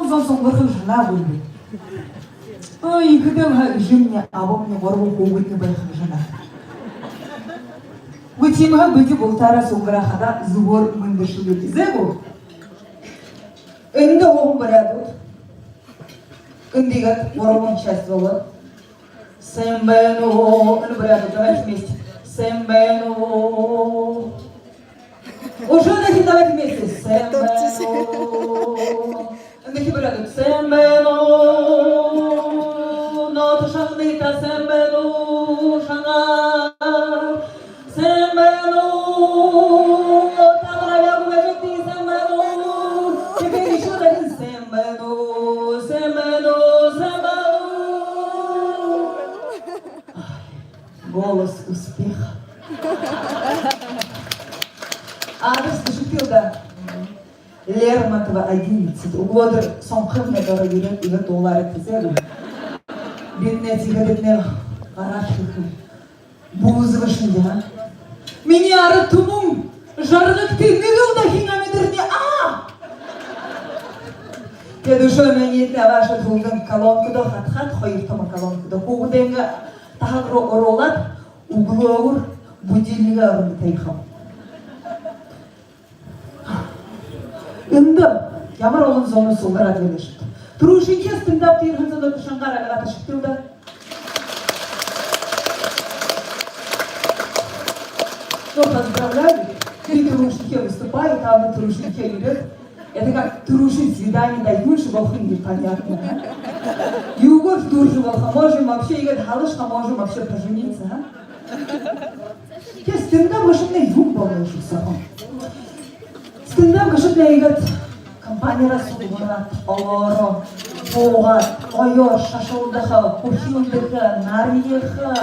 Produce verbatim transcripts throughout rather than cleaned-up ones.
зон сугларха гэжэ һанаагүйб. Өө, ехэдээ һаа эжымни, абамни, гурбан хүүгэдни байха гэжэ һанаа. Үгы, тиимэһээ бидэ бултаараа суглараа хадаа зүбөөр мэндэшэлнэбди, зэ гү? Эндэ һууһан буряадууд. Эндэ иигээд гурбан часть болоо. Сайн байна уу? Эндэ буряадууд, давайте вместе. Сайн байна уу? Уже, давайте, давайте вместе. Сайн байна уу? Эндэ буряадууд. Сайн байна уу? Нотоо шагныта, сайн байна уу? Шангаар. Сайн байна уу? Талараяа гү, бэшэгты, сайн байна уу? Теперь ещё один. Сайн байна уу? Сайн байна уу? Сайн байна уу? Ай, голос успеха. Адрес бэшэгты даа. Лермонтова, одиннадцать. Үглөөдэр сонхомни доро ерээд, иигээд дуулаарайгты, зэ гү? Би энэ тиихэдэтнай гараад хэхэм. Буза бэшэ юм даа. Минии арад түмэн, жаргагты, нэгэл дахин амидарни, аа! Тиигээд үшөө минии абаашаад, һүүлдэнь колонкада хатхаад, хоёр томо колонкада, хүүгэдэйнгээ таһаг руу оруулаад, үглөөгүүр будильнигээ орондо табихам. Эндэ ямар олон зон суглараад байна гээшэб. Түрүүшынхиеэ стендап дээрэ ерэһэн зондо шангаар альгаа ташагты даа. Ну, поздравляю. Три түрүүшынхиеэ выступает, а одна түрүүшынхиеэ ерээд. Это как түрүүшын свидание, да, юун ши болохо, непонятно. Юугээр дүүржэ болохо, можем вообще иигээд һалашаха, можем вообще пожениться, а? Тиигээд стендап гээшэмнай юун болоно гээшэб, сахан. Стендап гээшэмнай иигээд компанираа суглараад, олоороо һуугаад, гоёор шашалдаха, хүхилдэхэ, нарьяха,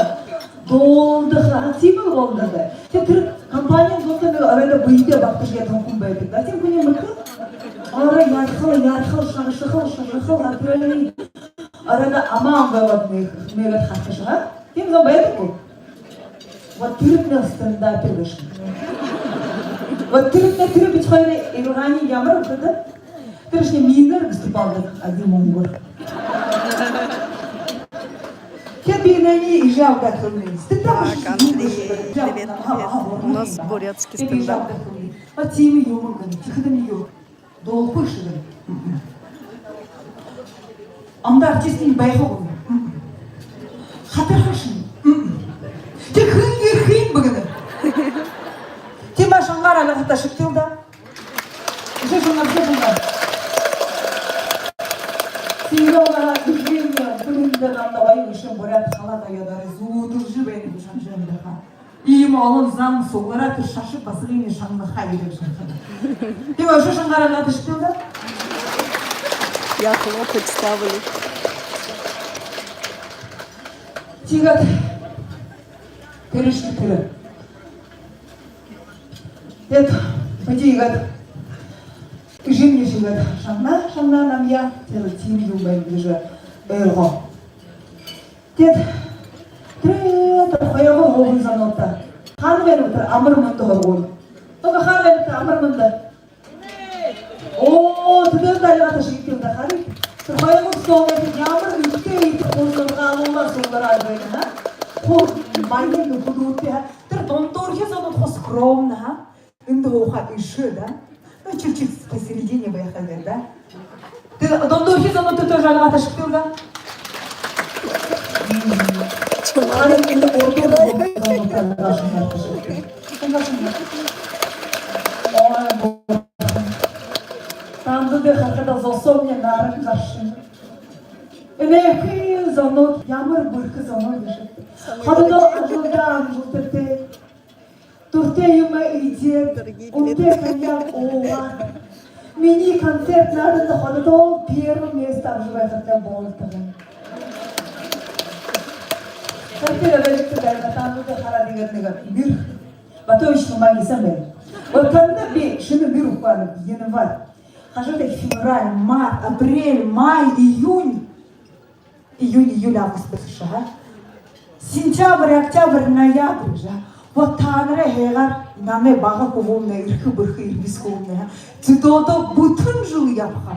дуулдаха, тиимэл болоно даа. Тиигээд тэрэ компаниин дунда нэгэ оройдоо бэедээ багтажа ядаһан хүн байдаг даа. Тиимэ хүниие мэдэхэ гү? Орой ярихал, ярихал, шагшахал, шагшахал, оройдоо амаа омгойгоод нэгэ, нэгэ харахаш байгаа. Тиимэ зон байдаг гү? Вот тэрэтнай стендапер гээшэ. Вот тэрэтнай, тэрэ бидэ хоёрой илгаань ямар бэ даа? Тэрэшни минор выступалдаг, а би мүнгөөр. Тиигээд би энээниие эжы абадаа хэлэнэ. Стендап гээшэ юм гээшэ. Так, Андрей, привет, привет. У нас бурятский стендап. Тиигээд би эжы абадаа хэлэнэ. А тиимэ юумэн гэнэ, тиихэдэмни юу? Дуулахагүйш гэнэ. Амда артистнай байхагүй. Хатархаш. Тиихэдэ хэн ерэхэ юм бэ гэнэ. Тиимэ, шангаар альгаа ташагты даа. Үшөө шангаар, үшөө шангаар. Синьора Евгения, бүгдэ намда гоё үшөө буряад халаад оёод, арай зүүдэлжэ байна гэжэ һанажа байнаб даа. Иимэ олон зон суглараад, тэрэ шашаг басагыень шагнаха ерээ һэн. Тиимэ, үшөө шангаар альгаа ташагты даа. Я хлопать ставлю. Тиигээд тэрэшни тэрэ. Тиигээд бидэ иигээд эжымни шиигээд шагнаа, шагнаа намайе, тэрэ тиимэ юм байна гэжэ ойлгоо. Тиигээд тэрэ, тэрэ хоёрдохи һууһан зонуудта. Хаана байнаб тэрэ амар мэндэ һургуулиин? Туга хаана байнаб тэрэ амар мэндэ? Оо, тэдээндэ альгаа ташагты даа, харыт. Тэрэ хоёрдохи стол дээрэ ямар үнэтэй эдихэ һургуулиин һууринуудаар суглараад байна, а? Хуу баян нүхэдүүдтэй, а? Тэрэ дундуурхи зонууд хуу скромно, а? Эндэ һууха эшэ, да? Ну, чуть-чуть посередине байха гээд, да? Тэрэ дундуурхи зонуудта тоже альгаа ташагты даа. Чамаа. Харин эндэ урдуур зонуудта альгаа ташагты. Ой, бо-, тандаа харахада зосоомни наран гараха. Энэхи зонууд ямар бэрхэ зонууд гээшэб. Хододоо ажалдаа амжалтатай. Дуратай юумэ эдеэд, үнэтэй коньяк уугаад. Минии концерт нааданда хододоо первое место абажа байхатай болтогой. Тэрэ тэрэ бэлигтэй даа, тандаа хараад иигээд нэгэ мэр. Батоевич, намайе һайн байна. Вот когда би шэнэ нэрэ үгэхэ һанааб, январь, хажуудань февраль, март, апрель, май, июнь. Июнь, июль, август бэшэ, а? Сентябрь, октябрь, ноябрь, а? Вот таанарай һайгаар намайе бага хүбүүмнай, эрхэ бэрхэ эрбис хүбүүмнай, а? Дзюдодо бүтэн жэл ябаха.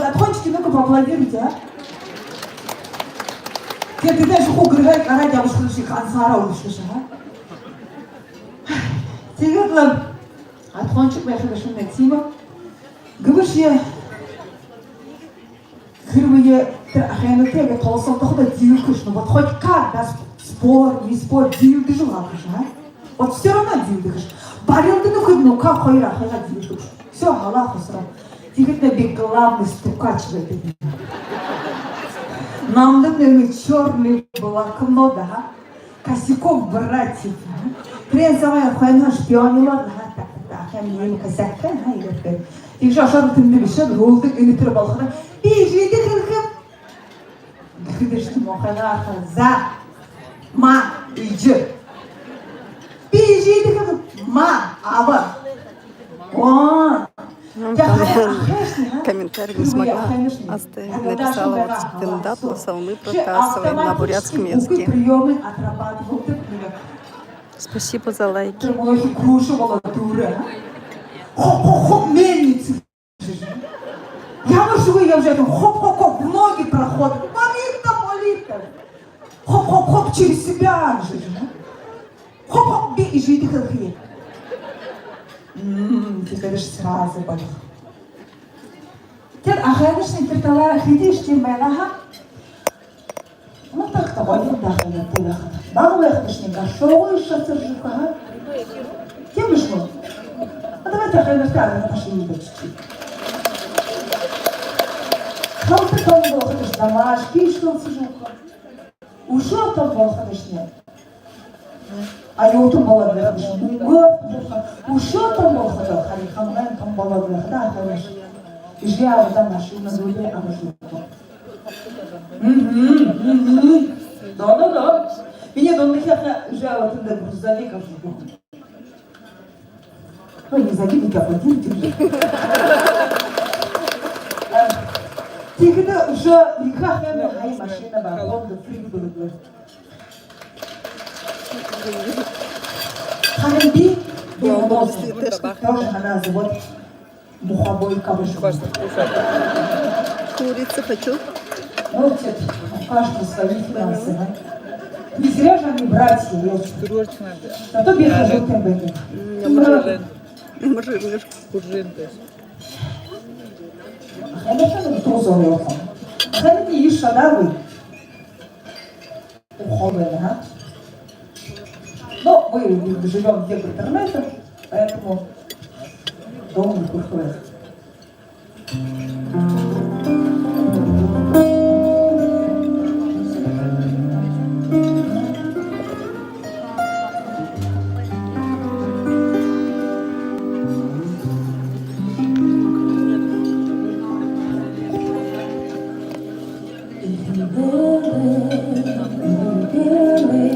Отхончик, ну-ка поаплодируйте, а? Тиигээд тэдэ шухуу гэрһээ гараад ябашаха шэнги, гансаараа үлэшэхэ шэнги, а? Тиигээд лэ Отхончик байха гээшэмнай тиимэ. Гэбэшье, хэрбээ тэрэ ахайнтай иигээд толосолдоходоо диилдэхэш, ну вот хоть как, да, спорь, не спорь, диилдэжэ лэ абаха шэнги, а? Вот всё равно диилдэхэш. Барилдана хэд, ну как хоёр ахайгаа диилдэхэш. Всё, һалаа хосороо. Тиихэдэнь би главный стукач байдаг. Намда нэгэ чёрный блокнот, ага. Косяков братьев. Тэрээн соогоо хойноһоо шпионилаад, ага, так, так, так, ахайн иимэ косяк, ага, иигээд. Тиигэжэ ошоод тэндэ бэшээд, рульдэ энэ тэрэ болоходоо: «Би эжыдэ хэлэхэб». Гэхэдэшни муухайгаар: «За, ма, эжы». «Би эжыдэ хэлэхэб». «Ма, аба». Оо. Ну, там комментарий не смогла оставить, написала вот стендап Луса Умы Протасовой на бурятском языке. Спасибо за лайки. Хоп-хоп-хоп, мельница. Ямар шүгы ябажа ядам, хоп-хоп-хоп, в ноги проходит. Молитва, молитва. Хоп, хоп, хоп, через себя, гэжэ. Хоп, хоп, би эжыдээ хэлэхэб. Мм, тиихэдэ сразу болёо. Тиигээд ахайнаршни тэрэ талаараа хэды шэдэн байгаа һаа. Ну так-то, баян даха яатай байхада. Бага байхадашни гашуугы шатар жуха. Тиимэ шуу. А давай тахайнарта арга ташын бэшэшэб. Халта том болоходошни домашки шатар жуха. Үшөө том болоходошни. Аюутан болоод байхадашни. Мүнгөө жуха. Үшөө том болоходо, харин хамагай том болоод байхада, ахайнаршни эжы абадаа машина зөөлэй абажа үгэхэ. Мгм, мгм. Да, да, да. Минии дундахи ахай эжы абатанда грузовик абажа үгэхэ. Вы не забудьте аплодировать. Э, тиихэдэ үшөө нэгэ ахаймни һая машина ба, Honda Freed бэлэглээ. Харин би, би тоже һанаа зобоод. Мухобой кабачок. Курица хочу. Ну, вот это, у каждого свои финансы, да? Не зря же они братья, ёлки. Зато би хажуутайм байнаб. Ямар жэлэн? Ямар жэлэн? Хүржэн даа. Ахайнаршни тууза оёолхон. Ахайнарни еш шадаагүй. Ухаан байна, а? Но мы живём век интернета, поэтому долго не куркуем.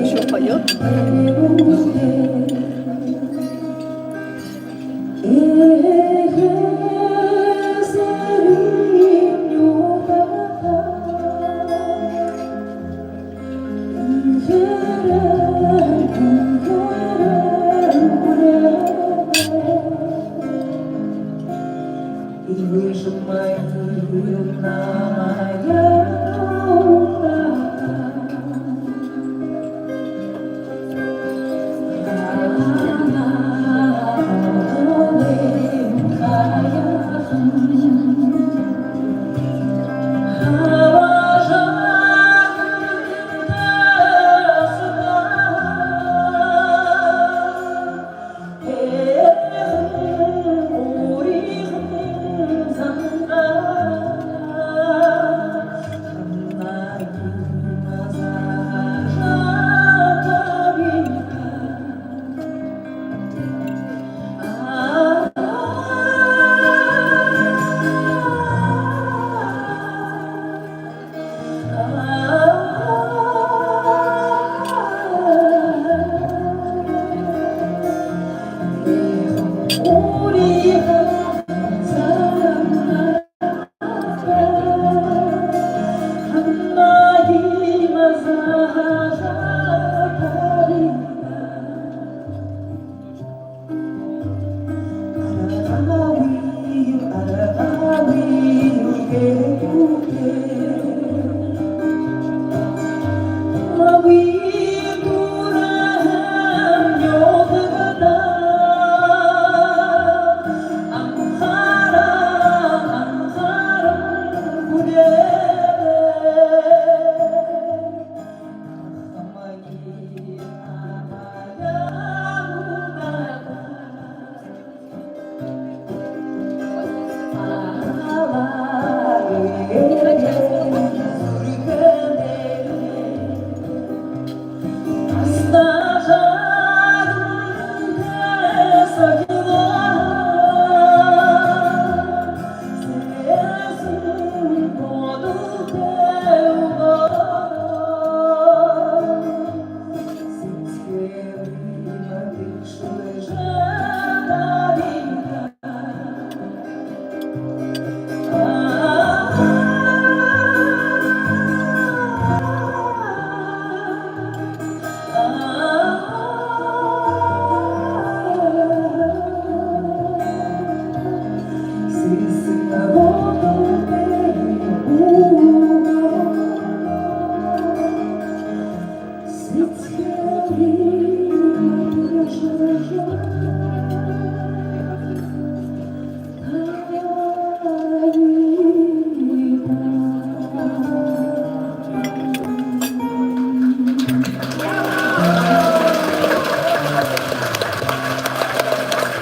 Ещё поёт.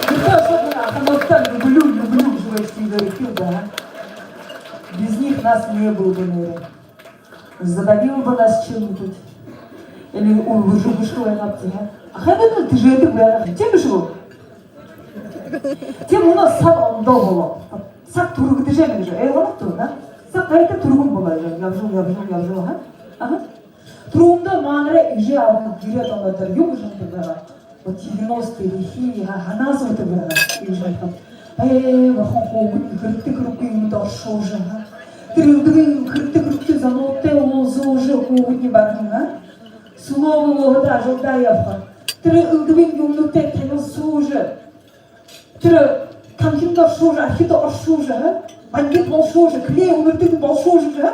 Никто особенно ахануудта люблю, люблю в живой стиле да. Без них нас не было бы, наверное. Задавил бы нас чем-нибудь. Или улжа бэшэ байгаа бди, а? Ахамнай тэжээдэг байгаа. Тиимэ бэшэ гү? Тиимэ, мүнөө саг ондоо болоо. Саг түрэгдэжэ байна гэжэ. Э, ойлгодог гүт, а? Саг хайта түргэн болоо. Ябажал, ябажал, ябажал, а? Аха. Түрүүндэ манай эжы абань гэрэй дондо юу гэжэ һандаг байгаа. Вот девяностые лихие, а, һанаа зободог байгаа. Юу гэжэ һанахаб. Ээ, бурхан, хүүгэдни хэрэгтэй хэрэггүй юумэндэ оршуулжа, а? Тэрэ элдэбын хэрэгтэй хэрэггүй зонуудтай уулзуулжа, хүүгэдни баран, а? Сүлөө болоод ажалдаа ябаха. Тэрэ элдэбын юумэнүүдтэй танилсуулжа. Тэрэ танхимда оршуулжа, архида оршуулжа, а? Бандит болшуулжа, клей үнэртэг болшуулжа, а?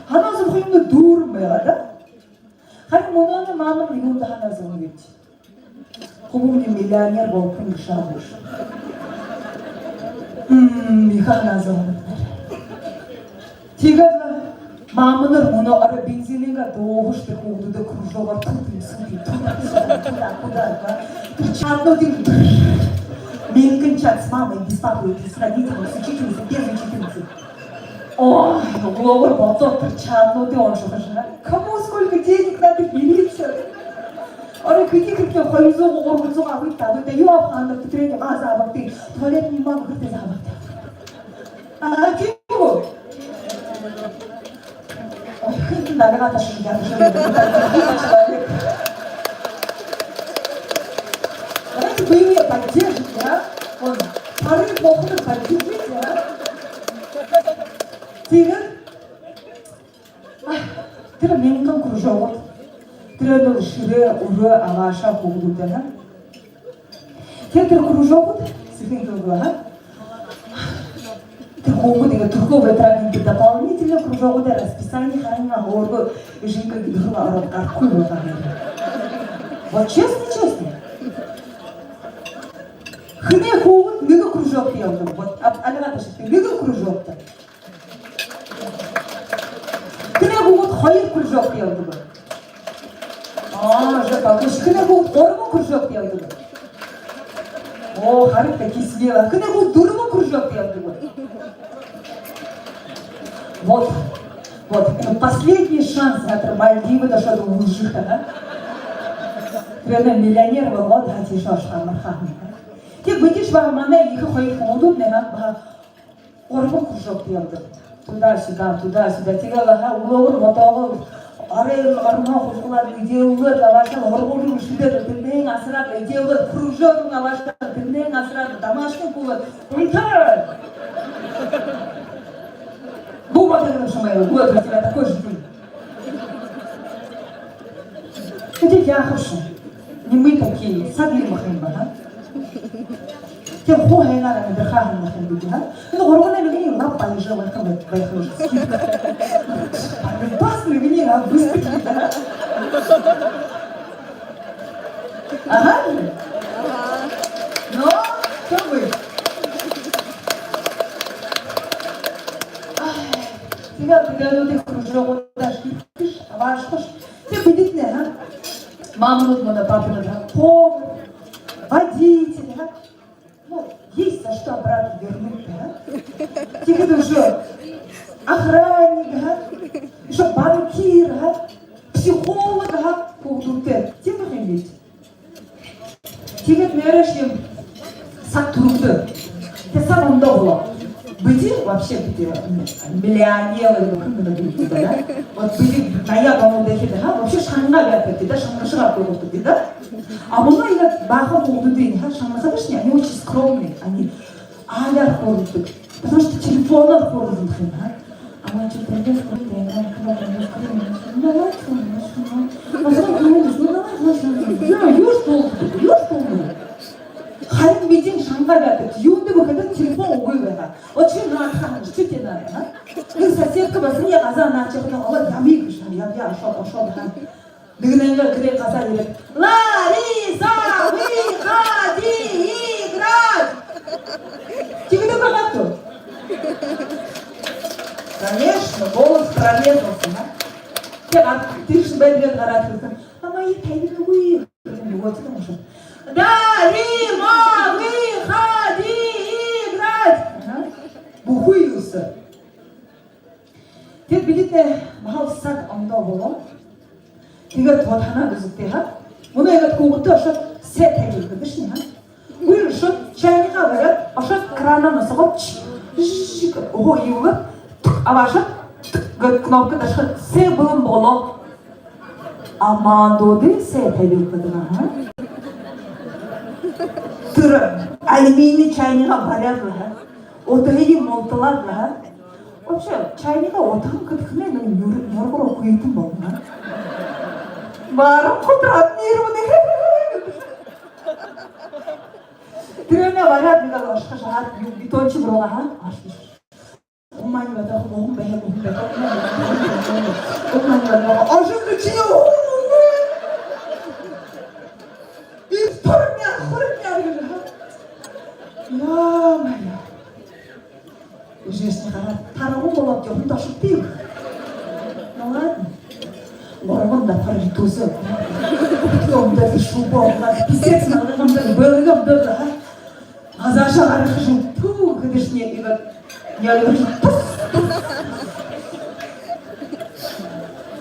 Һанаа зобохо юумэнүүд дүүрэн байгаа, да? Харин мүнөөнэй мамамни юундэ һанаа зобоно гээб? Хүбүүмни миллионер болохонь гээшэ. Мм, ехэ һанаа зобоно. Тиигээд лэ маманар мүнөө орой бензинээ дууһаашье, хүүгэдүүдээ кружогоор туда, сюда, туда, сюда, туда, куда, да? Тэрэ чатнуудые, мянган чат с мамой, без папы, с родителями, с учительницей, без учительницы. Ой, угловор бодоод тэрэ чатнуудые уншаха шэнги. Кому сколько денег надо, берите. Орой хэды хэрэгтэй, хоёр зуугаа, гурбан зуугаа абыт, абыт, юу абаха һанаад, тэрэнээ газаа абагты, туалетни бумага хэрэгтэй, абагты. А, тиимэ гү? Ой, хэнтэн налигаа ташажа ябажа байна. Давайте вы меня поддержите, а? Вон, порыв плохо поддержите, а? Тиигээд, а, тэрэ мянган кружогууд. Тэрэнээ шэрээ, үрөө абаашаа хүүгэдүүдээ, а? Тиигээд тэрэ кружогууд сэхэ хэлэбэл, а? Тэрэ хүүгэд иигээд түрхөө байтараа, иигээд дополнительно кружогуудаар расписание харана, өөрөө эжынгээ гэдэһэн ороод гарахагүй байгаа. Вот честно, честно. Хэнэй хүүгэд нэгэ кружогто ябадаг? Вот, а, альгаа ташагты, нэгэ кружогто. Хэнэй хүүгэд хоёр кружогто ябадаг? А, уже покушай. Хэнэй хүүгэд гурбан кружогто ябадаг? О, харагты, кисмила. Хэнэй хүүгэд дүрбэн кружогто ябадаг? Вот. Вот. Последний шанс, например, Мальдивы дошёл до лжи, да? Тэрэнээ миллионер болгоод, да, тиишээ ошохо, амарха. Тиигээд бидэ шье баһа, манай ехэ хоёр хүүгэднай, а, баһа гурбан кружогто ябадаг. Туда-сюда, туда-сюда. Тиигээд лэ, аха, угловор мотогоо, орой оронһоо хушхуулаад, эдеэлүүлээд, абаашаад, һургуулиин шэдээр, тэрэнээ асараад, эдеэлүүлээд, кружогоо абаашаад, тэрэнээ асараад, домашний хуулаад, унтаад. Бу батаган шамай, вот у тебя такой же день. Эдэ яахабши? Не мы такие, саг лэ махань байна. Тиигээд хуу һайнаар амидарха һэн махань бэзэ, а? Энэ гурбанай нэгэниинь лаб баяжа байха бай-, байха юм. Бас нэгэниинь, а, быстро, да? Ага. Но, что вы? Ай, тиигээд бидэнүүдые кружогуудаа шье хэхэш, абаашахаш. Тиигээд бидэтнай, а? Маманууд манай, папанууд, а? Повар, водитель, а? Ну, есть за что обратно вернуть, а? Тиигээд уже охранник, а? Ещё банкир, а? Психолог, а? Хүүгэдүүдтээ. Тиимэ юм бэд. Тиигээд нээрээшье саг түрэгдөө. Тиигээд саг ондоо болоо. Бидэ вообще, бидэ, м, миллионеры, хэн бэ, бидэ, да? Вот бидэ наяад онуудта гэхэдэ, ха, вообще шанга байдаг, да, шангашагаар хөөрэлдэдэг, да? А мүнөө иигээд баахан хүүгэдүүдынь, ха, шангахадашни, они очень скромные, они аалиар хөөрэлдэдэг. Потому что телефоноор хөөрэлдэдэг юм, ха. Ама чи тэндээс хүрээд, яагаад, ну, давай, ну, давай, ну, давай. Юу ч болдоггүй, юу ч болдоггүй. Харин бидэнэй шанга байдаг. Юундэб гэхэдэ, телефон үгы байгаа. Вот чи наадахаа һанааш, чи тиинэ наадаа, а? Нэ, соседка басаган газаа наадажа байхадань, олоод ябая гэжэ, ябая, ошоод, ошоод, ха. Дэгнэнгэ гэрэй газаа ерээд: «Лариса, выходи играть!» Тиигэдэг байгаа гү? Конечно, голос прорезался, а? Тиигээд тиишээ бэдгээд гараад хэлэһэн: «А мои тайны вы?» Юугэтэн ошоод: «Дарима, выходи играть!» Аха. Бүхы юусэ. Тиигээд бидэ баһал саг ондоо болоо. Тиигээд вот һанаад үзэгты, ха. Мүнөө иигээд хүүгэдтэ ошоод сэ табиха гэдэг шни, ха. Гү, ошоод чайнигаа бариад, ошоод кранаа носоогоо чик, чик, ого, юугээ, тук, абаашаад, тук гээд кнопка дашахада сэ бэлэн болоо. А мандууды сэ табиха гэдэг, ха. Тэрэ алюминий чайнигаа бариад лэ, ха. Утаһые мулталаад лэ, ха. Вообще, чайнигаа утаһан гэдэг хэмээ нэгэ нюр-, нюрга руу хүйтэн болоно, ха. Баран хутраад нэрвэнэ. Тэрэнээ бариад, иигээд ошохо шахаад, ю-, бетончик руугаа, ха. Ошохо. Умань бата, умань бата, умань бата, умань бата. Ошоод, чи юу? И вторник, вторник, ха. Ё-моё. Уже шни хараад, тарган болоод, юундэ ошогты юм. Ну ладно. Гурбан дабхар ритузы. Потом даже шуба, писец, надо там даже было, там даже, а? А Саша гараха шни, түү, гэдэг шни, иигээд ялгаржа, тус, тус.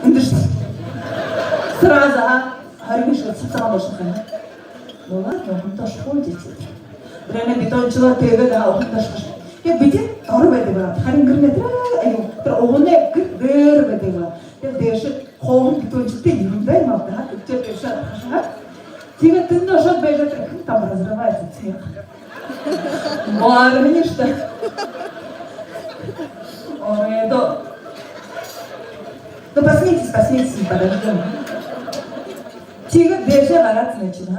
Эндэ шни. Сразу, а? Харин шни, сагаан болошоно. Ну ладно, он тоже ходит. Тэрэнээ бетончлаа, тиигээд, а, уһанда ошохо шни. Тиигээд бидэ доро байдаг байгаа. Харин гэр мэтэр, аюу, тэрэ уһанай гэр дээрэ байдаг байгаа. Тиигээд дээшээ хооһон бетончигтэй юундэ юм ааб даа, ха, тиигээд дээшээ ошохо шни. Тиигээд тэндэ ошоод байжа, тэрэ хэн там разрывается, цех. Барыень, что ли? Ой, это... Ну, посмейтесь, посмейтесь, мы подождём. Тиигээд дээшээ гараад, значит, а?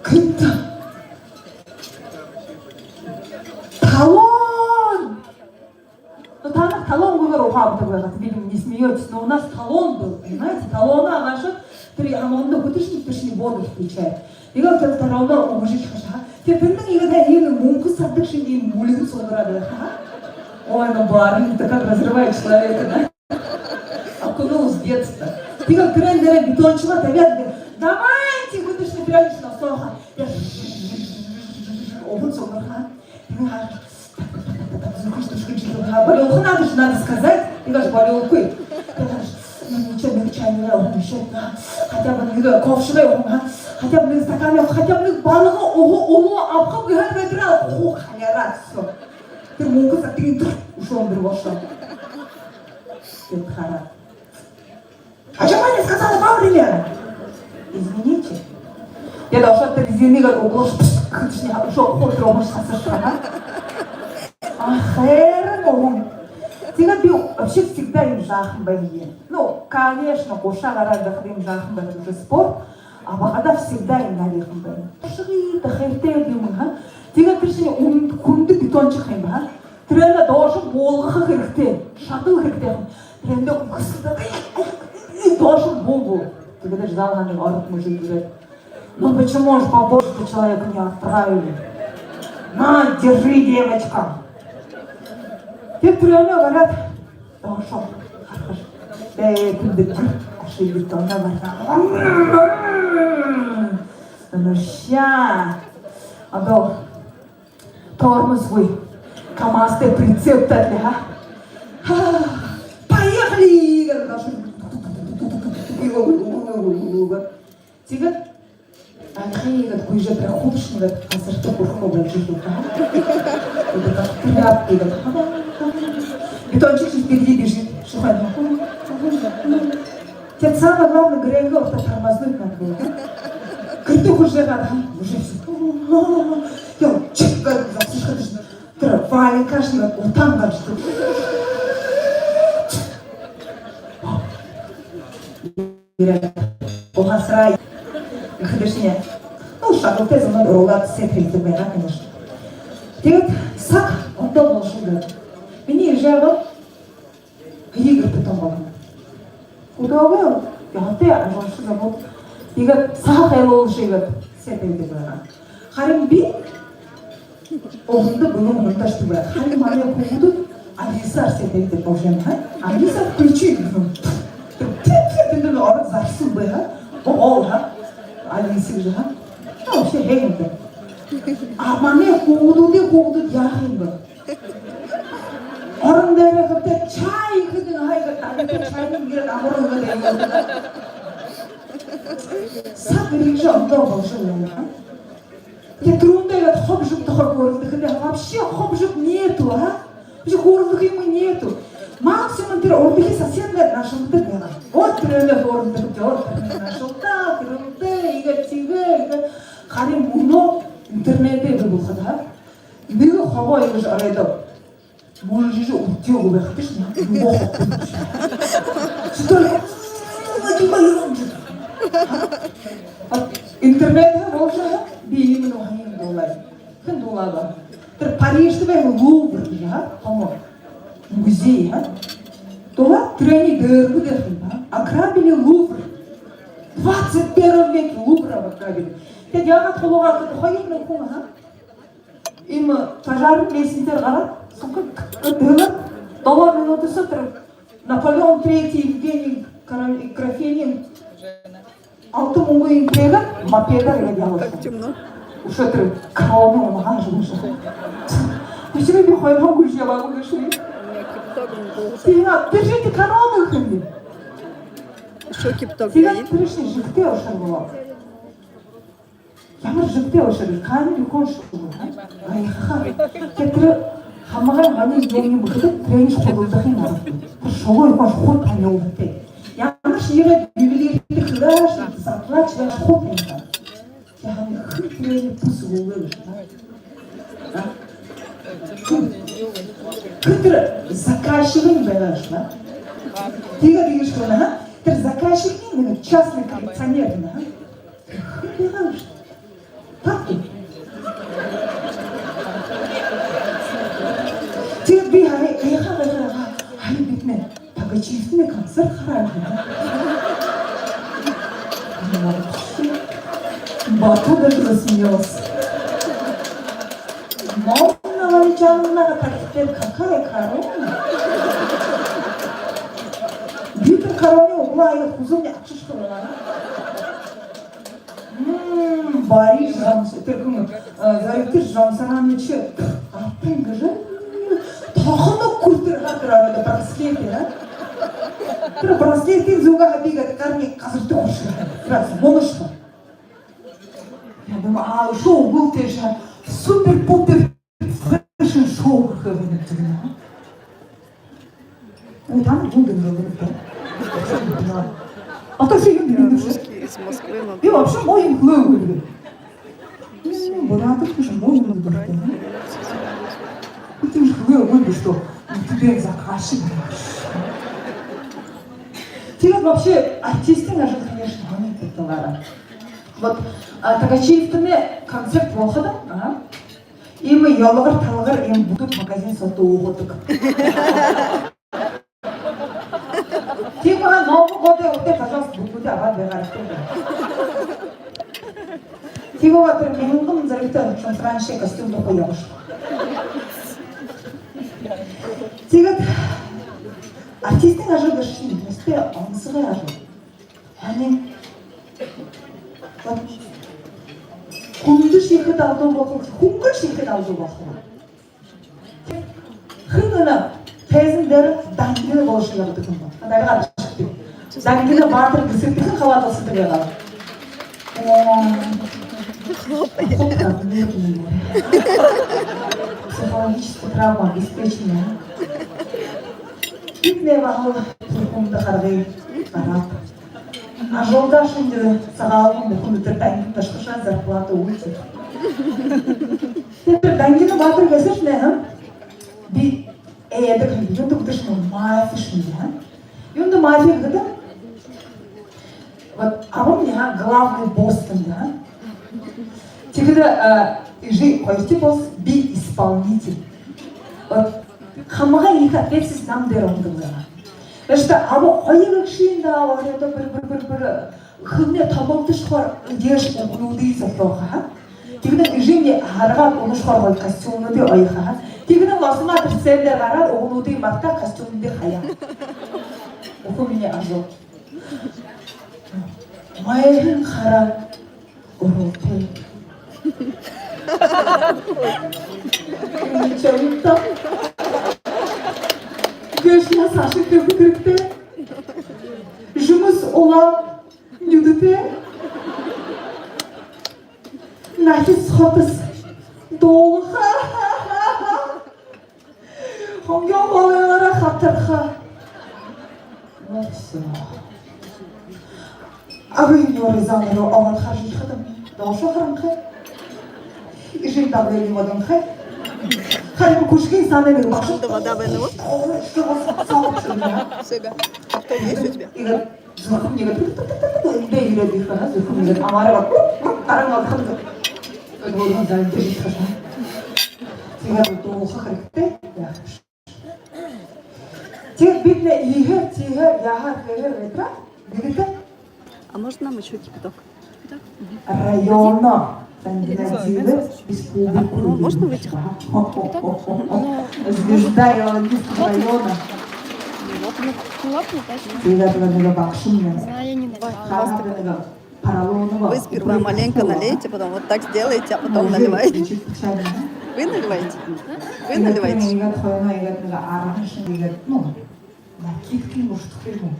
Хэн там? Талон! Ну, таанар талонгүйгөөр ухаа абадаг байгаат, видимо, не смеётесь, но у нас талон был, понимаете? Талоноо абаашаад, тэрэ һамганда үгтэ шни, үгтэ шни, воду включает. Иигээд тэрэ талоноо үгэжэ хэжэ, ха. Тиигээд тэндэнь иигээд, иигээд мүнхэ сардаг шэнги, иигээд мүльһэн суугаад байха, ха. Ой, ну, барыень, это как разрывает человека, да? Окунулась в детство. Тиигээд тэрээн дээрэ бетончлаа табяад: «Давайте!» Үгтэ шни, тэрэ шни носоохо. Уһан суугарха. Тиигээд ха. Зүрхэншни түшэхэнь шэнги. А болёолхо надо же, надо сказать. Тиигээд болёолгүй. Тиигээд ха. Ну, ничего, нэгэ чайниигаа уһан, ещё, а? Хотя бы нэгэ ковшигаа уһан, а? Хотя бы нэгэ стаканиигаа, хотя бы нэгэ балга уһа, улуу абаха гэһээр байтараа, хуу халиараа, всё. Тэрэ мүнхэ сартыень тэрэ үшөө үндэр болошоо. Тиигээд хараа. А чего я не сказала вовремя? Извините. Тиигээд ошоод, тэрэ резинэйгээр углоошоо пшш гэхэдэ шни, үшөө хуу тэрэ уһан шни сасаржа, ха. А, хайран уһан. Тиигээд би вообще всегда иимэ жаахан байнаб. Ну, конечно, гушаа гараад байхада иимэ жаахан байхада уже спорт, а бага наһандаа всегда иимэ нарийхан байнаб. Ошогы, та хайртай юм, ха. Тиигээд тэрэ шни үн-, хүндэ бетончик юм, ха. Тэрэнээ доошоо буулгаха хэрэгтэй, шадал хэрэгтэй. Тэрэнээ үгыш даа, ай, ай, ай, доошоо буулгаа. Тиигээд зал һаань ород мужик ерээд: «Ну почему же побольше ты человеку не отправили? На, держи, девочка». Тиигээд тэрэнээ бариад, доошоо харахаш. Ээ, тэндэ гэр ашыгы доноо бариад. Ну ща. Адуу тормозгүй КамАЗтай прицеп таатай, ха? Ха, поехали! Тиигээд альхые иигээд гүйжэ, тэрэ хүбшни иигээд газарта хүрэхэ болжо эхилээ, ха? Это как тряпка иигээд. Бетончик впереди бежит, шухана. Тиигээд самое главное, гэрэйнгээ урда тормознуть надо было. Гэртээ хүрэжэ гараад, ха, уже всё. Ёо, чик гээд зогсошоходошни, тэрэ валенкашни утаан гаража ерээ. Уһасараа гэхэдэшни, ну, шадалтай зонууд оруулаад, сэ табидаг байгаа, конечно. Тиигээд саг ондоо болошоо гээд, минии эжы абаа һэеы гэртэ томо болоно. Үдөөгүй. Яагаад ажалша зобод. Иигээд саха хайлуулжа, иигээд сет эдидэг байгаа. Харин би уһанда бэлэн, уһанда ошодог байгаа. Харин манай хүүгэд Алисаар сет эдидэг болжо байна, ха? Алиса, включи. Тэндэ ород зарсан бай, ха? Богоол, ха? Алиса гэжэ, ха? А, вообще, хэй юм даа. А манай хүүгэдүүдэй хүүгэдүүд яаха юм бэ? Орон дээрэ хэбтээ чай хэдэг, һайгаа дабита чайнь иигээд амаран иигээд. Саг эрьежэ ондоо болжо байна. Тэ түрүүндэ иигээд хоб жэг тухай хөөрэлдэхэдээ, вообще хоб жэг нету, а? Вообще хөөрэлдэхэ юумэн нету. Максимум тэрэ урдахи соседнай нашалдаг байгаа. Вот тэрэнэй хөөрэлдэхэдээ, вот тэрэнэй нашалдаа, тэрэнтэй иигээд тиигээ, иигээд. Харин мүнөө интернедэй бии болоходо, ха? Нэгэ хобоо иигэжэ оройдоо мүлжэжэ үдеэгүй байхадаш, нүгөө хоб. Что ли? А, интернедһээ болжо, ха? Би иимэ нүгөө һайн дуулаа. Хэн дуулаа бэ? Тэрэ Парижда байгаа Лувр гэжэ, ха? По-моему. Музей, ха? Дуулаа, тэрэниие дээрбэ дээрэ, ха? Ограбили Лувр. В двадцать первом веке Лувр ограбили. Тиигээд яагаад хулуугаа гэдэг, хоёр нүгөө хүн, ха? Иимэ пожарный лестницээр гараад, сука, гэдэг, долоо минута соо тэрэ Наполеон Третий Евгений Король-, Графинин алта мүнгыень тээгээд, мопедаар иигээд ябаашаба. Так темно. Үшөө тэрэ короны унагааһан юм шэнги. Почему би хоёрһоо гүйжэ ябаагүй гээшэб? У меня киптог не был. Тиигээд, держите корону, гэхэ юм. Ещё киптог. Тиигээд гаит. Тэрэшни жэгтэй ушар болоо. Ямар жэгтэй ушар, камень хүн шугы, а? Гайхаха. Тиигээд тэрэ хамагай манай юумэн бүхэдэ, тэрэниие худалдахын арга. Тэрэ шугы хүн шууд танилдаг. Ямаршье иигээд ювелиртэ хэлээшни, задлаашни, шууд танилдаг. Яаһан хэн тэрэниие бү суулаа гээшэб, а? А? Хэн тэрэ заказчигынь байгаа гээшэб, а? Тиигээд иигэжэ хэлэнэ, а? Тэрэ заказчигынь нэгэ частный коллекционер юм, а? Хэн байгаа гээшэб? Так даа. Тиигээд би һая, гайхаа, гайхаа, һая, бидэнэй Тогочиевтэнэй концерт хараа һэм. Бату даже засмеялся. Мон навалчанна, так теперь какая корона? Би тэрэ короны углаа аяа хүзүүмни абашаха болоо. М, Борис Жамс-, тэрэ хүн, э, Зоригто Жамсаранович, алтан гэжэ, тохоног хүрэтэр хатар ороод браслет, а? Тэрэ браслетын зүгөө хабигээд, гарынь газарта хүршэ. Раз, мунашха. Я думаю, а, шоу был, тэ же супер-пупер. Фэшн шоу гэхэ юм даа. Ой, там гүн гүн гүн гүн. А то всё юм. Русский из Москвы на... И вообще мой им хэлээ үгы. Ну, бурятов тоже мой им хэлээ үгы. Ты же хэлээ үгы, что тебе заказчик. Тиигээд вообще артистын ажал, конечно, һонин гэдэг байгаа. Вот, а, Тогочиевтэнэй концерт болоходо, ага. Иимэ ёлгор талгар иимэ бутук магазин соотнай уугадаг. Тиимэ һаа, Новый годой урда, пожалуйста, бутугуудые абаад байгаарайгты. Тиигээд тэрэ мянган Зоригто Жамсарановичай костюм тухай ябашаба. Тиигээд артистын ажал гээшэнь нэстэ онсо ажал. Һайн. Вот. Хүндэшье иигээд алдуу болохо, хүнгэшье иигээд алдуу болохо. Хэн энэ тайзан дээрэ дангина болошоо ябадаг юм бэ? Дангина баатар гэсэгты хэн хабаадалсадаг байгаа? Оо. Психологическая травма обеспечена. Бидэнэй баһал тэрэ хүндэ харгы гараад. Ажалдаа шэнги Сагаалган бүхэнүүдээр дангина ташхашаа, зарплата үгы. Тиигээд тэрэ дангина баатар гээшэнь, ха? Би эдэ хэн, юундэ гэдэг шэнги, мафия шэнги, ха? Юундэ мафия гэдэг? Вот, абамни, ха, главный босс юм даа, ха? Тиигээд, а, эжы хоёрдохи босс, би исполнитель. Вот, хамагай ехэ ответственность нам дээрэ ондоо байгаа. Тэшта аба хоёр гэгшын даа, одоо бэр, бэр, бэр, бэр. Эхэнэр тоболдошохоор, дээшэ үгэнүүдые зохёохо, ха. Тиигээд эжымни хараад, унашахаар, хоёр костюмнуудые оёхо, ха. Тиигээд лосомаа тэрэ сцена дээрэ гараад, үгэнүүдые мартаа, костюмнуудые хаяа. Үхибүүмни ажал. Майхан хара, уралтай. Ничего не так. Гээшэ яһа саашань хэхэ хэрэгтэй. Жэмэс улаан, нюдэтэй. Нахис хотос дуулаха. Хонгёо голойнгоо хатарха. Вот всё. Абын нюрэ занруу оон харжа байхадам, доошоо харанхай. Эжымни давление бодонхой. Харин хүшэгэй саанай нэгэ багша. Шамда вода байна гү? Оо, что вас сообщил, да? Всё, да. Что есть у тебя? Иигээд зүрхэм иигээд, иигээд ерээд байхада, зүрхэм иигээд амаараа гаран алдахада. Өөрын зандэ иигээд хашаа. Тиигээд дуулаха хэрэгтэй. Яа. Тиигээд бидэ иигээд, тиигээд яаһаар, хэһээр байтараа, бидэ. А можно нам ещё кипяток? Района. Кандидативы республику. Ну, можно выйти? Звезда Илонгинского района. Тиигээд лэ нэгэ багшамни. Ханаа нэгэ поролоновая. Вы сперва маленько налейте, потом вот так сделаете, а потом наливаете. Вы наливаете? Вы наливаете? Иигээд хойно, иигээд нэгэ арган шэнги, иигээд, ну, накидкынь, может, хэр юм.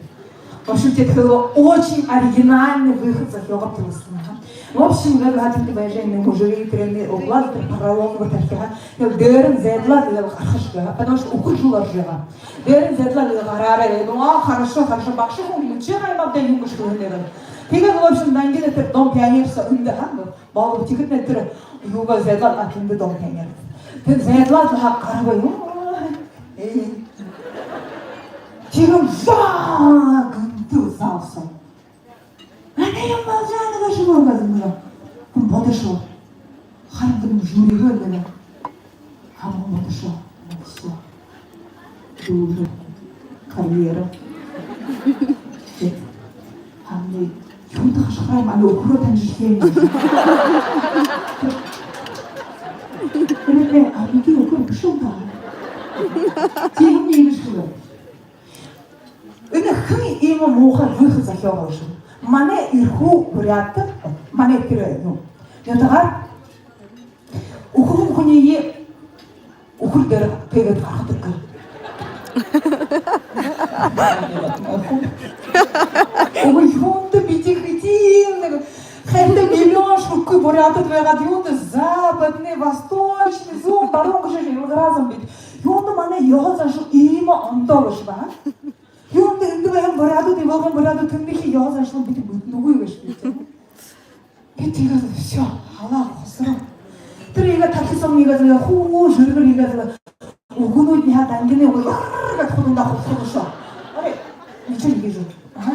В общем, тиигээд хэлээ, очень оригинальный выход зохёогооб гэжэ хэлээ һэн. В общем, иигээд лэ хатан байжа, энэ мужик тэрэнээ углаад, тэрэ поролоновые тархиһаа. Иигээд дээрэнь зайдалаад, иигээд лэ гараха шэнги, потому что үхэр жэл орожо байгаа. Дээрэнь зайдалаад, иигээд лэ гараарай. Ну, а, хорошо, хорошо, багша хүн, мичээ гайхаад юм гэжэ хэлээ һэн. Тиигээд, в общем, нангинаа тэрэ Дом пионер соо үндэ, ха, ну, болоо, тиихэдэнь тэрэ юугээ зайдалаад, а, тэндэ Дом пионер. Тэрэ зайдалаад лэ гараба юм. Ой, ээ. Тиигээд лэ гэнтэ зал соо. Манай юм болоо, нэгэ шэнги болоо, нэгэ. Хүн бодошоо. Харин тэрэ жюригээ нэгэ. Хамаг бодошоо. Всё. Дүүрээ. Карьера. Тиигээд. Хамаг юундэ хашхараа, манай үхэрөө танижа эхилээ юм. Тэрэнээ, а, би үхэр бэшэ юм даа. Тиимэ юм шэнги. Энэ хэн иимэ муухай выход зохёогооб гэжэ. Манай Эрхүү буряадууд, манай тэрэ, ну, нютагаар үхибүүн хүниие үхэр дээрэ тээгээд гаргадаг. Үгы, юундэ бидэ хэдэн нэгэ хайртай миллион шүлэггүй буряадууд байгаад, юундэ западный, восточный, зүүн, баруун гэжэ илгараһан бидэ. Юундэ манай ёһо заншал иимэ ондоо гээшэб, а? Юундэ эндэ байһан буряадууд, Ивалгын буряадууд тэндэ хэхэ ёһо заншалаа бидэ мэдэнэгүй гээшэб. Би тиигээд лэ всё, халаа хосороо. Тэрэ иигээд тархи соомни иигээд лэ хуу жэргэр иигээд лэ. Үгэнүүдни хадаа нангинаа үгы яараа гээд худундаа хубсаха шоо. Арай, ничего не вижу. Ага.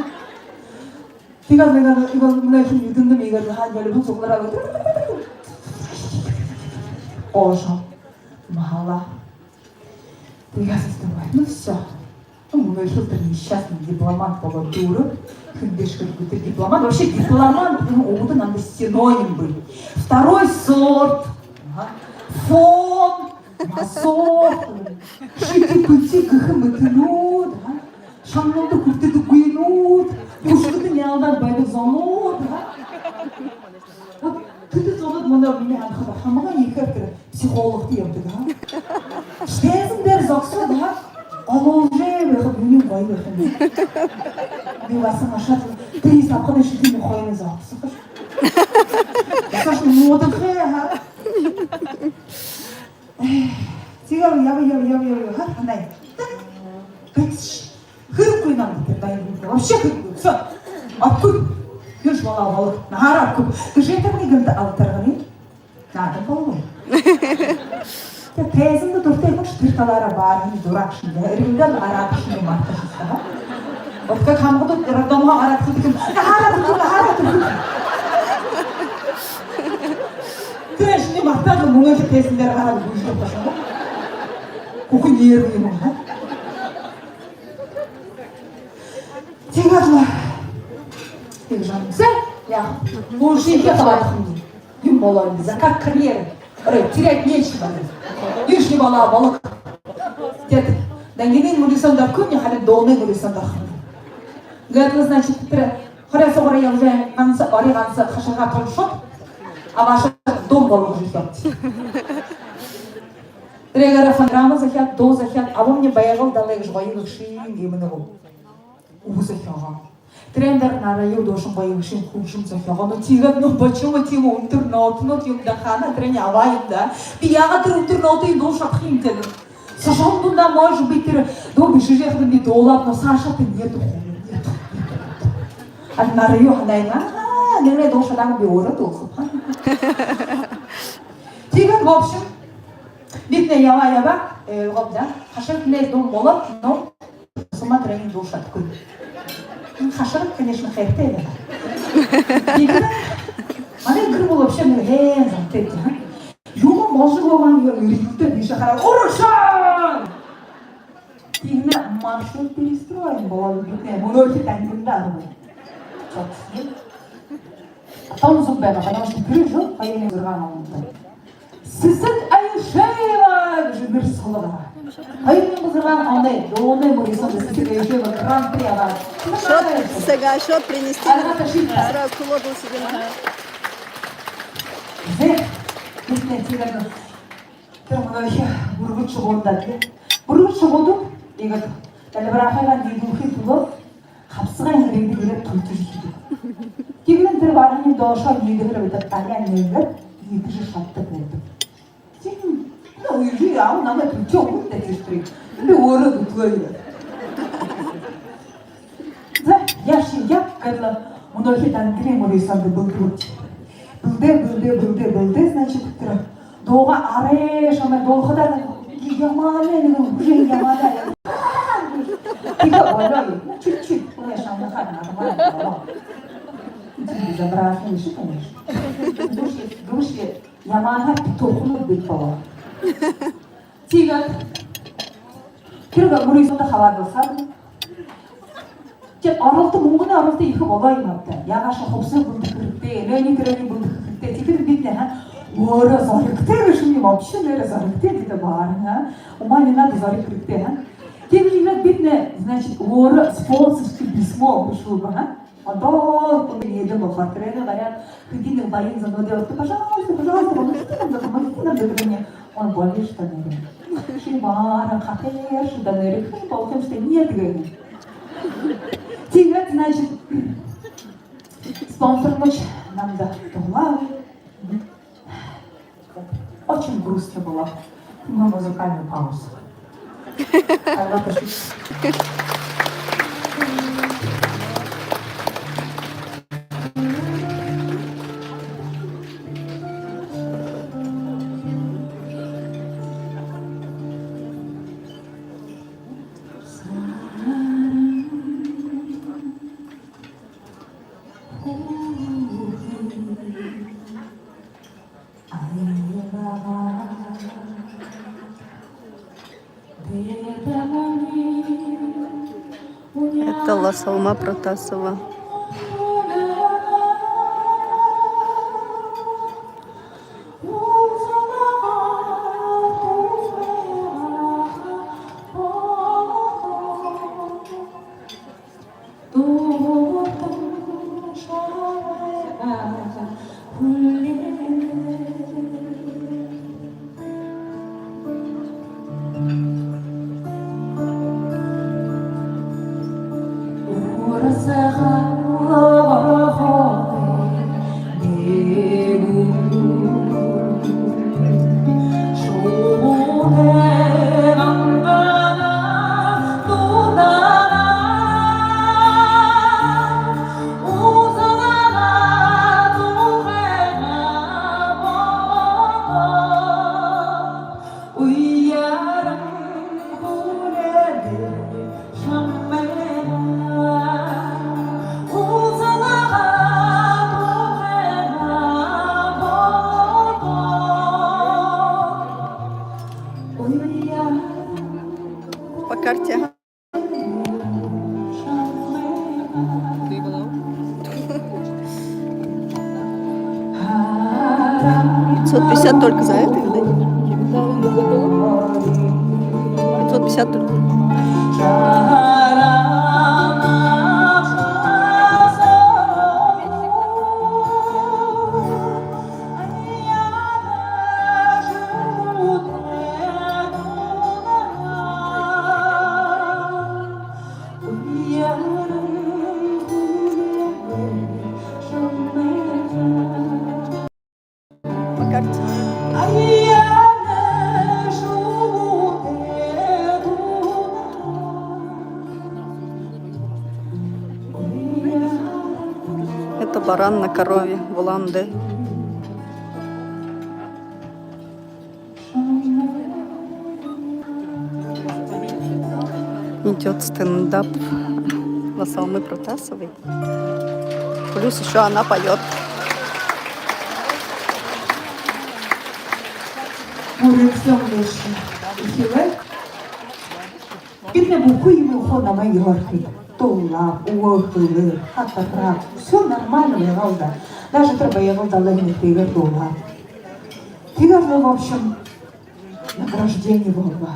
Тиигээд лэ иигээд лэ, иигээд лэ манай эхин юундэ иигээд лэ хаа, иигээд лэ бү суглараа. Ошоо. Махала. Тиигээд лэ: ну всё. Ну, мүнөө эхилтэр несчастный дипломант болоо, дүүрээ. Хэндэшье гү тэрэ дипломант. Вообще дипломант, ну, өөһэдөө намда синоним бии. Второй сорт. Ага. Фон. Мазох. Шити-пыти гэхэ мэтэнүүд. Ага. Шагнуулда хүртэдэггүйнүүд. Үшөө тэ няалдан байдаг зонууд. Ага. Вот тэдэ зонууд мүнөө минии анхада хамаг ехээр тэрэ психологто ябадаг, а? Тайзан дээрэ зогсоод, а? Голуужа байхада, минии гоё байха юм. Би баһа машаад, тэрэ сабхада шэдиин хойно зогсохош. Саш муудаха, а? Тиигээд лэ ябаа, ябаа, ябаа, ябаа, ха, ханаа. Бэшэ. Хэрэггүй намда тэрэ баян. Вообще хэрэггүй. Всё. Абагүй. Юушье болоо, болоо. Наһаараа абагүй. Гэжэ тэрэ нэгэнтэ алтарганы. Наадам болоо. Тэ, тайзанда дуратай хүншье тэрэ талаараа баарһан дураа шэнги. Эргэлдээд гараад шэнги мартаа шэнги. Вот как хамагад роддомһоо гараад хүдэгэн. Наһаараа түрэхэ, наһаараа түрэхэ. Тэрэ шэнги мартаад лэ мүнөө тэрэ тайзан дээрэ гараад гүйжэ байха шэнги. Хүхэ нервы юм, а? Тиигээд лэ. Тиигэжэ һанаа. Зэ, яаха. Үшөө хабаадаха юм. Юм болоо юм. За, как карьера. Ой, терять нечего. Лишний балл, балл. Тиигээд Дангинын мүрысөөндэ орохогүй, харин дуунай мүрысөөндэ орохо юм. Гээд лэ, значит, тэрэ хорёо сугаараа ябажа, ганса, ори ганса хашарга тулшууд, абаашаад дуун болгожо ошоод. Тэрээгээр фонограмма захяад, дуу захяад, абамни Байгал далай гэжэ гоё гэгшын гэмнэ гү. Үгэ зохёогоо. Тэрээн дээрэ Нараюу дуушан гоё гэгшын хүгжэм зохёогоо. Ну, тиигээд, ну, почему тиимэ үндэр нотонууд юм даа, хаана тэрэнээ абаа юм даа. Би яагаад тэрэ үндэр нотын дуу шадаха юм тээ. Сошон дундаа, может быть, тэрэ дуу бэшэжэ ябахадамни дуулааб, но саашаа тээ нету, нету, нету. А Нараюу һанаа юм: аа, нээрээ дуу шадаагүй, би өөрөө дуулахаб. Тиигээд, в общем, бидэнэй ябаа, ябаа, э, гол даа, хашаргатнай дуун болоо, но Суматрын дуу шадахагүй. Хашарга, конечно, хайратай байна. Тиигээд манай гэр бүлэ вообще нэгэ һайн зантай, тиимэ. Юумэ можо гоман, юумэ эрьюултэй, бэшэ хараа: «Урагшаа!» Тиимэ, маршрут перестроен болоо, бидэнэй мүнөөхи Дангинда арбан. Тон зүб байна, потому что тэрэ жэл хоёр мянга зургаан ондо Сэсэг Аюшеева гэжэ нэрэ соло гараа. Хоёр мянга зургаан оной дуунай мүрысөөндэ Сэсэг Аюшеева гран-при абаа. Счёт, Сэсэг, счёт принести. Аргата шийтэ. Сразу кулоду себе. Зэ, тиигээд тэрэ мүнөөхи бүргэд шубуудаа, тиигээд бүргэд шубуудууд иигээд Далибарахайгаа ниидүүлхын түлөө хабсагай һэнгэрэгдэ ерээд түлтэжэ эхилдэг. Тиигээд лэ тэрэ бараһан доошоо ниидэхэ, бидэ далиан ниигээд, ниидэжэ шададаг болодог. Тиигээд, ну, үеэ яаха, намайе түлтөө үгөөд даа, тиишэ тэрэ. Би өөрөө дүтэлөө. За, яашье, яг гээд лэ мүнөөхи Дангинын мүрысөөндэ бэлдээ. Бэлдээ, бэлдээ, бэлдээ, бэлдээ, значит, тэрэ дуугаа арай шамай дуулахадаа, ямаанай нэгэ үгы, ямаанай. Тиигээ болоо юм. Ну, чуть-чуть, конечно, шамайгаар наадамаар болоо. Тиигээд забрахын ещё, конечно. Дууш, дууш, ямаанай петухнууд бии болоо. Тиигээд тэрэ мүрысөөндэ хабаадалсаад, тиигээд оролто, мүнгэнэй оролто ехэ болоо юм ааб даа. Яагаашье хубсаһа бэлдэхэ хэрэгтэй, энээниие, тэрээниие бэлдэхэ хэрэгтэй. Тиигээд бидэнэй, ха, өөрөө зоригтой гээшэмнай, вообще нээрээ зоригтой бидэ баһа, ха. Умаа не надо, зориг хэрэгтэй, ха. Тиигээд лэ бидэнэй, значит, өөрөө спонсорское письмо бэшүүлбэ, ха. Одоол хүндэ ниидэн болохоор, тэрээнээ бариад, хэдынэ баян зонуудые орхёод: «Пожалуйста, пожалуйста, помогите нам, да, помогите нам», да, тэрээнээ. Он болишь, что нээрээ. Ши баһа хатарши даа, нээрээ, хэ, болхомши даа, нет, гээ. Тиигээд, значит, спонсорнууд намда туһалаа. Очень грустно было. Мы музыкальную паузу. Тогда пошли. Это Ласалма Протасова. Пятьсот пятьдесят только за это, видать. Пятьсот пятьдесят только. Это баран на корове в Улан-Удэ. Идёт стендап Ласалмы Протасовой. Плюс ещё она поёт. Мүрысөөн гээшэ. Эхилээ. Бидэнэй бүхы юумэн хуу намайе ёорхы. Дуулаа, үгөө, хатараа. Всё нормально байгаал даа. Даже тэрэ Байгал далай нэгтэйгээр дуулаа. Тиигээд лэ, в общем, награждение болоо.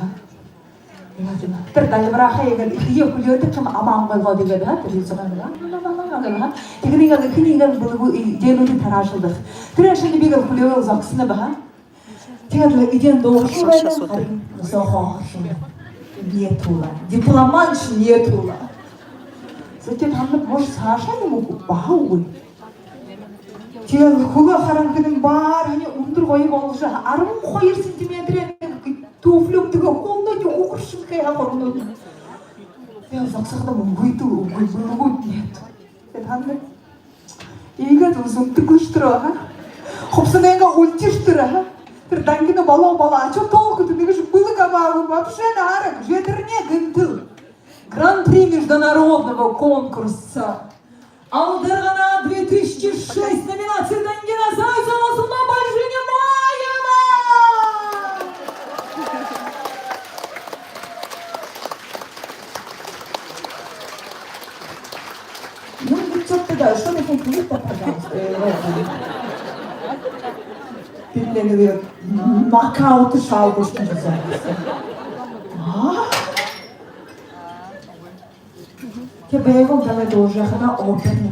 Тэрэ Дальбарахаа иигээд эхые хүлеэдэг юм, амаа ангайгаад иигээд, ха, тэрэ юусэн гангаа, гангаа, гангаа, гангаа. Тиигээд иигээд эхынь иигээд бэлэгүй, и, дэнүүдые тараашалдаг. Тэрэ шэнги би иигээд хүлеэгээл зогсоноб, ха. Тиигээд лэ эдеэн дуугаршал байна, харин зохоохоршол нету лэ. Дипломант нету лэ. Зэтэ танай, может, саашаа юм гү, баһа үгы. Тиигээд лэ хүлөө харан гэнэ, баһа һайн үндэр гоё боложо, арбан хоёр сантиметрэй туфли үмдэгээ хүлөө, үхэршэнхэй ха, хурган. Тиигээд зогсоходоо мүнгыдөө үгы, бэлэгүй, нет. Тиигээд танай иигээд лэ зунтагүйш тэрэ, ха? Хубсаһанайнгаа үлдыш тэрэ, ха? Тэрэ дангина болоо, болоо. А чё толку-то, нэгэшье бэлэг абаагүй, вообще наараг, жэдэрнэ гэнтэл. Гран-при международного конкурса «Алдарганаа две тысячи шесть», номинация «Дангина зай золосуна Бальжинимаева». Ну, ну, чё ты, да, что ты хоть говоришь-то, пожалуйста, э, Родя? Ты для неё нокаут и шалбушки называется. А? Тиигээд Байгал далай дуулажа яхада оперный